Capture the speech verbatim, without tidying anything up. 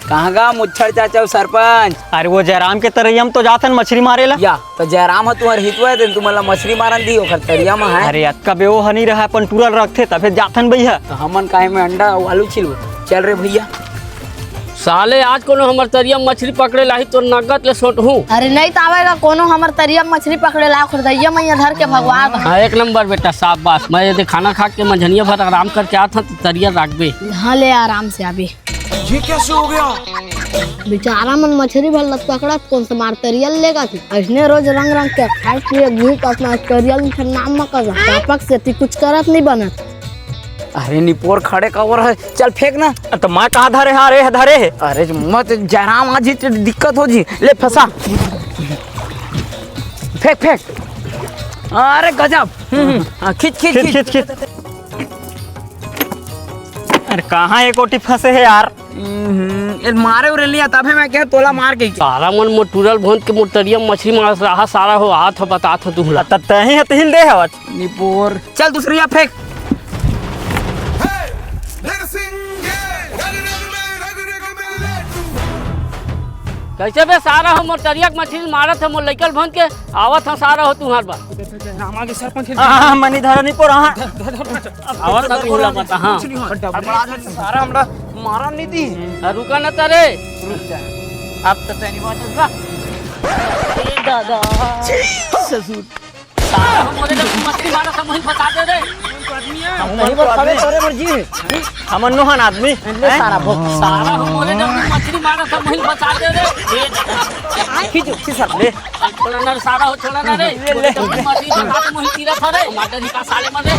कहाँ गा मुच्छर चाचा अउ सरपंच? अरे वो जयराम के तरैया म तो जाथन मछरी मारे ला। या, तो जयराम ह तुहर हितवा हे, तेन तुमन ला मछरी मारन दी, ओखर तरिया म हे। अरे अतका बे ओ ह नइ रहय, अपन टूरा ल रखथे, तभे जाथन बइहा। तो हमन काहे में अंडा अउ आलू छिलबो? चल रे भइया। साले आज कोनो हमर तरिया म मछरी पकड़े लाही, तोर नगद ले सोटहूँ। अरे नइ त आवेगा कोनो हमर तरिया म मछरी पकड़े ला, ओखर दइया मइया धर के भगवा दे। हाँ, एक नंबर बेटा, शाबाश। मैं ये खाना खा के मंझनिया भर आराम करके आत हूँ, तो तरिया राखबे। हाँ, ले आराम से आबे। ये कैसे हो गया? बेचारा मन मछरी भर लत पकड़त कोन से मार तरियल लेगा थी। अइसने रोज रंग रंग के खाए पिए घूम अपना तरियल के नाम म कर। पापक से ती कुछ करत नहीं बनत। अरे निपोर खड़े काबर हे, चल फेंक ना। तो मैं कहाँ धरे हाँ रे, धरे हे। अरे मत जयराम आज ही तो दिक्कत हो जी, ले फंसा। फेंक फेंक। अरे गजब। हम्म, हम्म। हाँ, खींच खींच खींच खींच। खींच खींच। अरे कहाँ एक ओटी फंसे हे यार। हम्म, ए मारे उरे लिया तभे मैं कहे तोला मार के। सारा मन मोर टूरल भोंद के मोर तरिया म मछरी मारत रहा सारा हो, आत ह बतात ह तुहला। त तही ह तिहिल दे हवत। निपोर। चल दूसरी या फेंक। कैसे बे सारा हो मोर तरिया के मछरी मारत ह मोर लइकल भोंद के, आवत ह सारा हो तुहार बा। नाम आगे सरपंच। हाँ, हाँ, मनी धरा निपोर, हाँ। आवत ह तुहला बता, हाँ। सारा हमरा मारा नहीं दी। आ, रुका ना तारे। रुक जा। अब तो तैनी बात होगा। ए दादा। ससुर। सारा हम बोले ना, मछली मारा सब वहीं फंसा दे रे। हम नहीं बता दे, तोरे मर्जी है। हम नोहन आदमी। ले सारा भोग। सारा हम बोले ना, मछली मारा सब वहीं फंसा दे रे। खींच, खींच सर। ले। छोड़ा ना सारा हो, छोड़ा ना रे। ले, ले। मछली मारा सब वहीं तीरा था रे। मार दे निकाल साले मार दे।